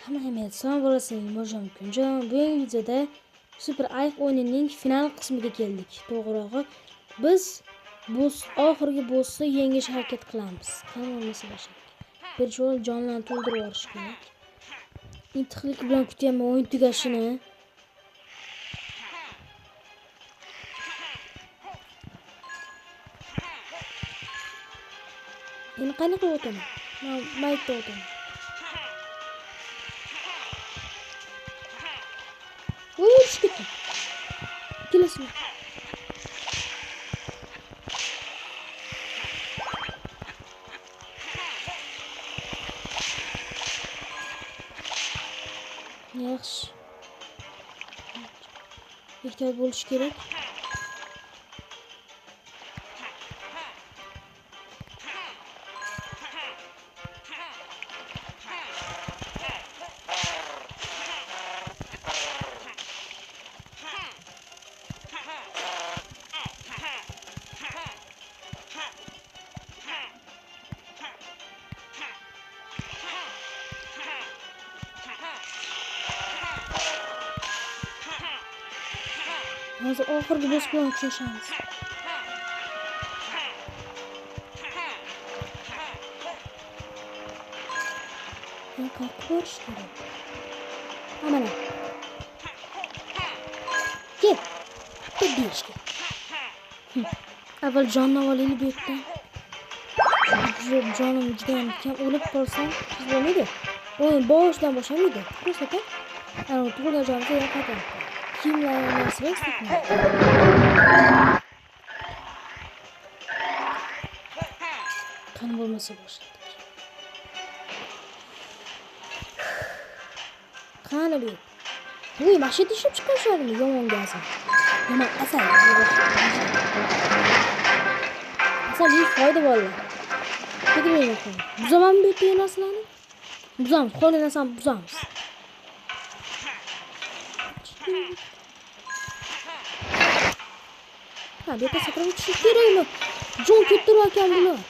Hammaga salom bo'lasin, Mojam Kunjon. Bugungi videoda Super Ayiq o'yinining final qismiga keldik. To'g'rirog'i, biz boss oxirgi bossni yengish harakat qilamiz. Qani bo'lmasa boshladik. Birinchi bo'lib jonlarni to'ldirib yuborish kerak. Intiqlik bilan kutyapman o'yin tugashini. Endi qanaqa o'taman? Men maytda o'taman. Voy, tushib ketdim. Ikkalasini. Yaxshi. Ehtiyot bo'lish kerak. Hozir oxirgi boss bilan uchrashamiz. Men qayerga borish kerak? Ha, mana. Kel. Deb deyish kerak. Avval jonni olaylik bu yerdan. Jonim juda ham kam, o'lib qolsam hech bo'lmaydi. O'yin boshidan boshlanmaydi. Ko'rsatib, ana tug'ilgan jonimga yana qaytaman. Kiyimlarni narsalar islatmaydi. Qani bo'lmasa boshladik. Qani bu? Voy, mana shu yerda ishlab chiqarishadimi yomon gazim? Yomon asal. Asal yeb foyda bolalar. Ketmayman. Buzamanmi bu yerdagi narsalarni? Buzamiz, qo'lni narsani buzamiz. Ha, bu yerda sakrab o'tish kerakmi? Jon kettirar ekan bular.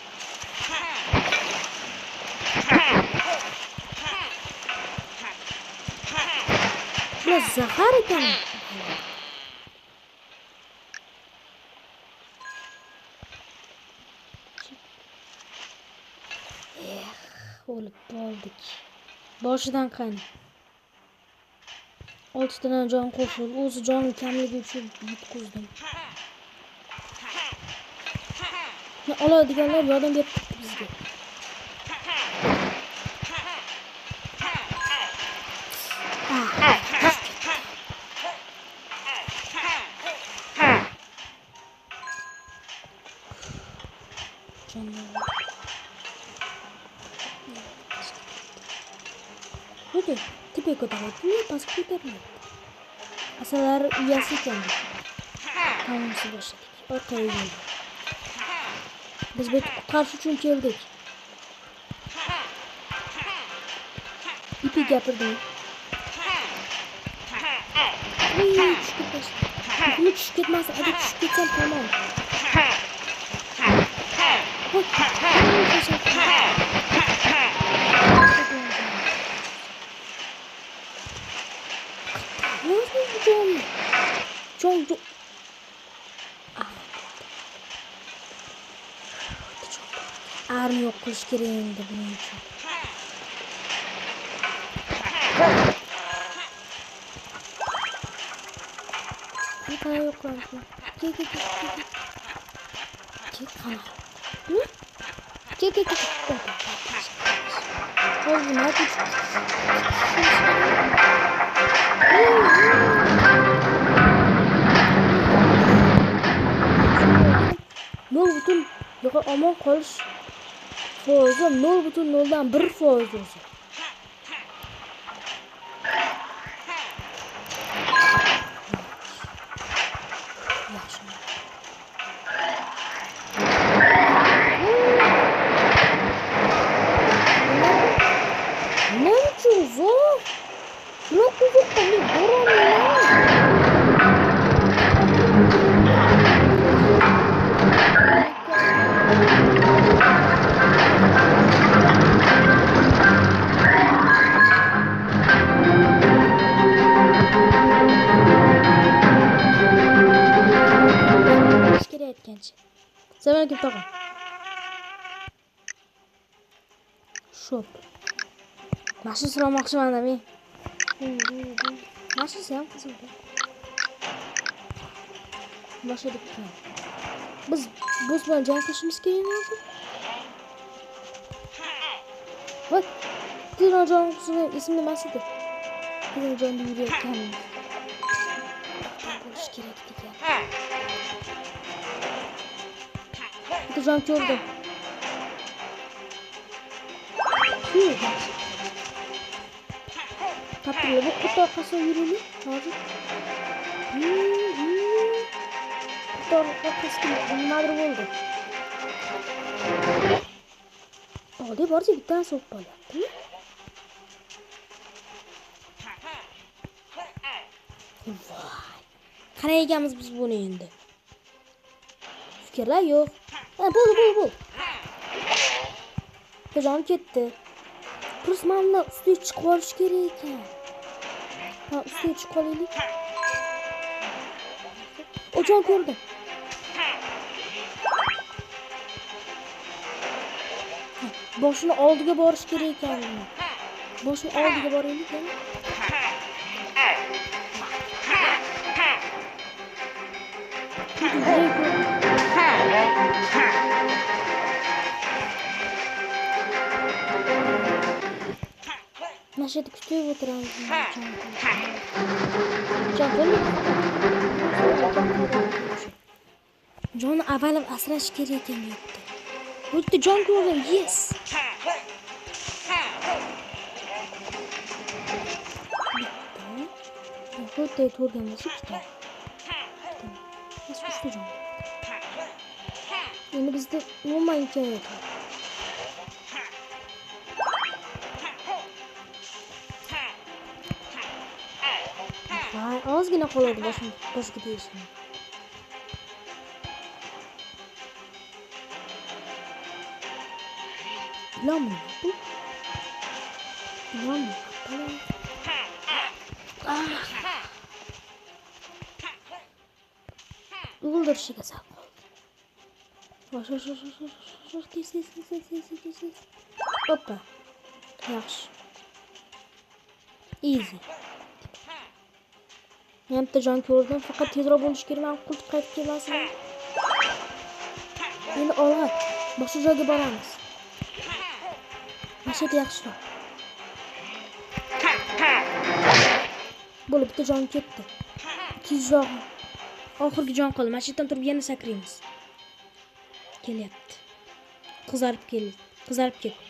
Bular zahar ekan. O'lib qoldik. Boshidan qani. 6 tadan jon qo'shildi. O'zi jonim kamligi uchun yutqizdim. Oladiganlar yordam berib turibdi bizga. Xuddi tepaga ko'taryapti, pastga ko'taryapti. Asallar uyasi ekan. Tamomsi boshladik. Orqaga yurdik. Biz bu yerga qutqarish uchun keldik. Ipi gapirdim. Uy, tushib ketmasin. Uni tushib ketmasin. Agar tushib ketsam tamom. Voy, jon. Arni yo'q qilish kerak endi buning uchun. Qani yo'q qilamiz. Kel, kel, kel, kel. Kel, qani. Kel, kel, kel. Hozir nima nol butun omon qolish foizi 0.0'dan 1% o'zi. Yaxshi. Nima uchun uzoq? Bular uzoqqa men borolmayman. Assalomu alaykum tog'a. Shop. Mashina so'ramoqchiman men. Mashinasi ham qiziq. Boshladik. Biz boss bilan jang qilishimiz kerakmi hozir? Voy, Tezroq jon esimda emas edi. Tezroq jonda yurayotganimiz. Bo'lish kerak degan. Bitta jon ko'rdim. Topildi. Bu qut orqasida yuraylik hozir. Qut orqasida nimadir bo'ldi. Oldi borsa bittani so'qib qolyapti. Voy. Qanday ekanmiz biz buni endi? Fikrlar yo'q. Ha, bo'ldi, bo'ldi, bo'ldi. Jon ketdi. Purs mana ustiga chiqib olish kerak ekan. Ha, ustiga chiqib olaylik. O jon ko'rdim. Boshini oldiga borish kerak ekan. Boshini oldiga boraylik yana. Mana shu yerda kutib o'tiramiz. Jon ko'rmaydi. Jonni avvalab asrash kerak ekan bu yerda. Bu yerda jon ko'rdim. Yes. Bitta. Bu yerda ko'rgan bo'lsa ikkita. Biz uchta jon. Endi bizda umuman imkon yo'q. Voy, ozgina qoladi boshga tegishim. Ilonmi bu? Ilonmi? Ah. O'ldirishiga sal qoldi. Osh, tez, tez, tez, tez, tez, tez. Oppa. Yaxshi. Easy. Men bitta jon ko'rdim, faqat tezroq bo'lish kerak, men qurt qaytib kelmasin. Endi olg'a, boshqa joyga boramiz. Mana shu yerda yaxshiroq. Bo'ldi, bitta jon ketdi. Tezroq. Oxirgi jon qoldi. Mana shu yerdan turib yana sakraymiz. Kelyapti. Qizarib keldi. Qizarib ketdi.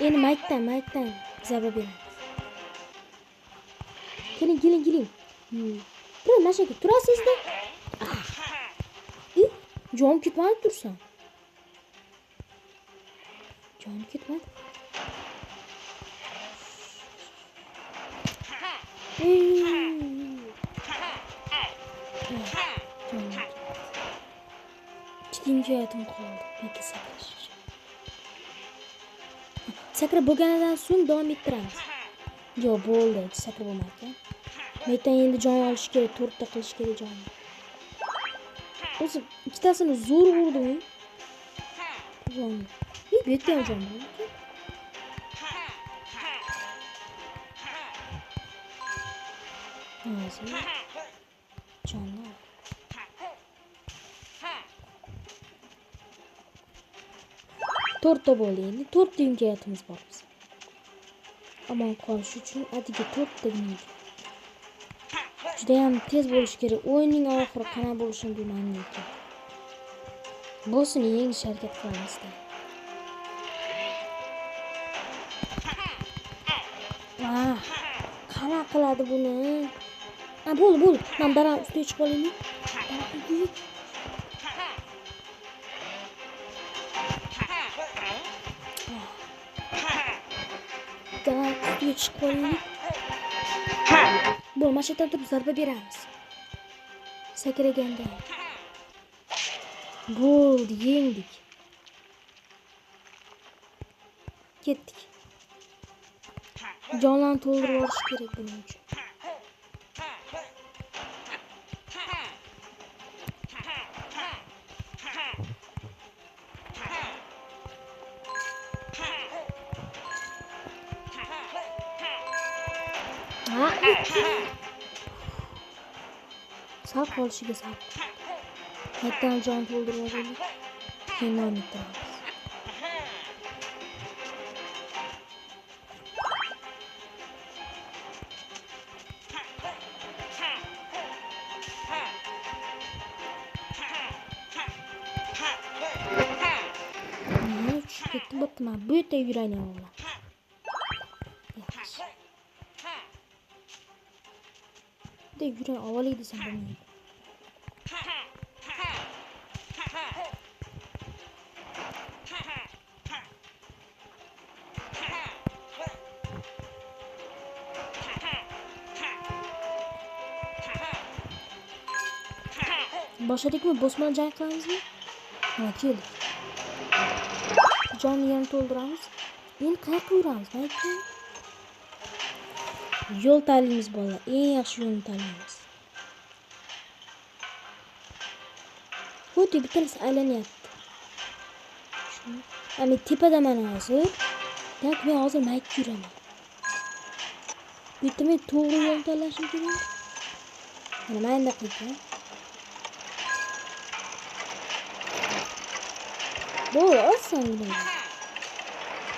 Endi maytdan zarba beramiz. Keling, keling, keling. Turing, mana shu yerga turasizda. Jon ketmadi tursam. Jon ketmadi. Ikkita imkoniyatim qoldi. Menga sakrash uchun. Sakrab bo'lganidan so'ng davom ettiramiz. Yo'q, bo'ldi, sakrab bo'lmadi ekan. Maydan endi jon olish kerak, to'rtta qilish kerak jonni. O'zi ikkitasini zo'r urdim. Jonni. Bu yerda ham jon bor ekan. Hozir jonni. To'rtta bo'ldi endi. To'rtta imkoniyatimiz bor biz. Omon qolish uchun atigi to'rtta imkoniyat. Juda ham tez bo'lish kerak. O'yinning oxiri qana bo'lishini bilmayman lekin. Bossni yengish harakat qilamiz. Ah, qana qiladi buni? Ha, bo'ldi, bo'ldi. Men daraxt ustiga chiqib olaylik. Daraxt ustiga chiqib olaylik. Bo'ldi, mana shu yerdan turib zarba beramiz. Sakraganda. Bo'ldi, yengdik. Ketdik. Jonlarni to'ldirib olish kerak buning uchun. Sal qolishiga sal. Qaytadan jon to'ldirib olaylik. Keyin davom ettiramiz. Tushib ketdim, bo'pti, men bu yerda yuraylik o'g'lim. Yaxshi. Bu yerda yuray olaylik desam bo'lmaydi. Boshladikmi? Boss bilan jang qilamizmi? Ha, keldik. Jonni yana to'ldiramiz. Endi qayerga yuramiz? Mayka. Yo'l tanlaymiz bolalar. Eng yaxshi yo'lni tanlaymiz. Xuddi bittalasi aylanyapti. Shuni. Men tepadaman hozir. Demak, men hozir mayka yuraman. Bu yerda men to'g'ri yo'l tanlashim kerak. Mana men endi qilgan. Bo'ldi, osongina.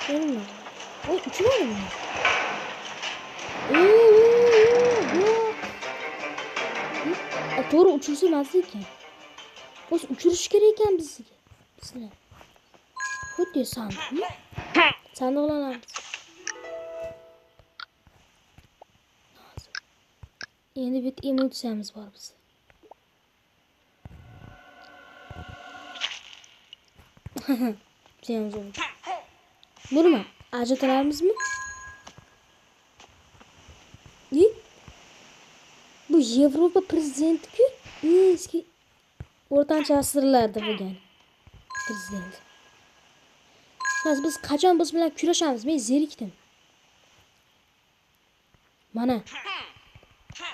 Nima? Oy, uchmadimi? Yo'q. To'g'ri uchirsa emas ekan. O'zi uchirish kerak ekan bizga. Bizlar. Xuddi sandiqmi? Sandiqlanamiz. Endi bitta emotsiyamiz bor bizda. Bizam zo'r. Bu nima? Ajratalamizmi? Bu Yevropa prezidenti-ku. Eski o'rtancha asrlarda bo'lgan prezident. Hozir biz qachon biz bilan kurashamiz? Men zerikdim. Mana.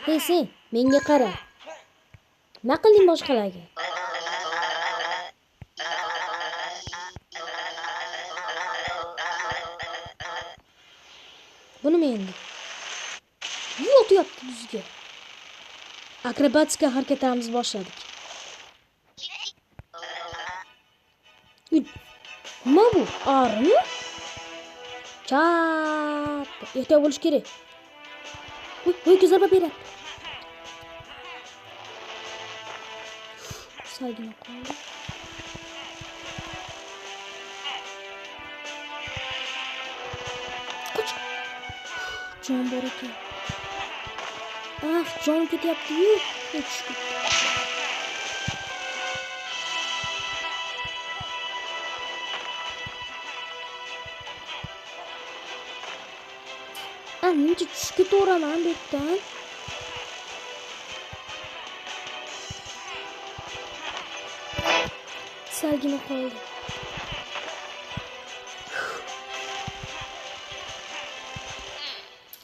Hey sen, menga qara. Nima qilding boshqalarga? Buni men endi. Yo'q deyapti bizga. Akrobatika harakatlarimizni boshladik. Nima bu? Armi? Chat. Ehtiyot bo'lish kerak. Uy, zarba beryapti. Salgina qoldi. Qoch. Jon bor ekan. Ah, jon ketyapti-yu. Tushib ketdi. Ah, muncha tushib ketaveraman bu yerdan. Salgina qoldi.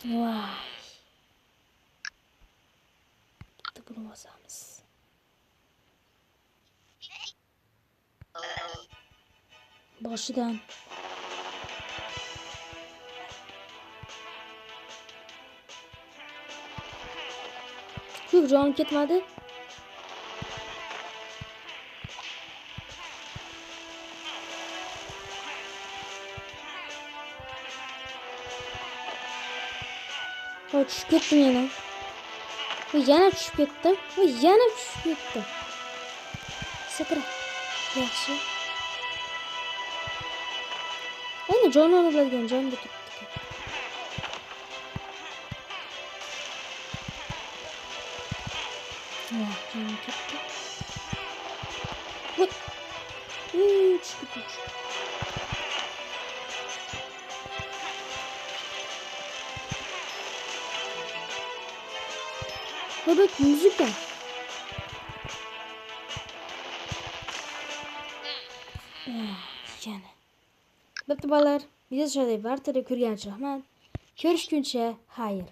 Voy. Bitta buni bosamiz. Boshidan. Ko'p jonim ketmadi. Voy, tushib ketdim yana. Voy, yana tushib ketdim. Voy, yana tushib ketdim. Sakra. Yaxshi. Ayni jon oladigan jonda turibdi. Voy, jonim ketdi. Voy. Voy, tushib ketdim. Evet, müzik de. Yana. Bo'pti bolalar, video barchaga ko'rgancha rahmat. Ko'rishguncha xayr.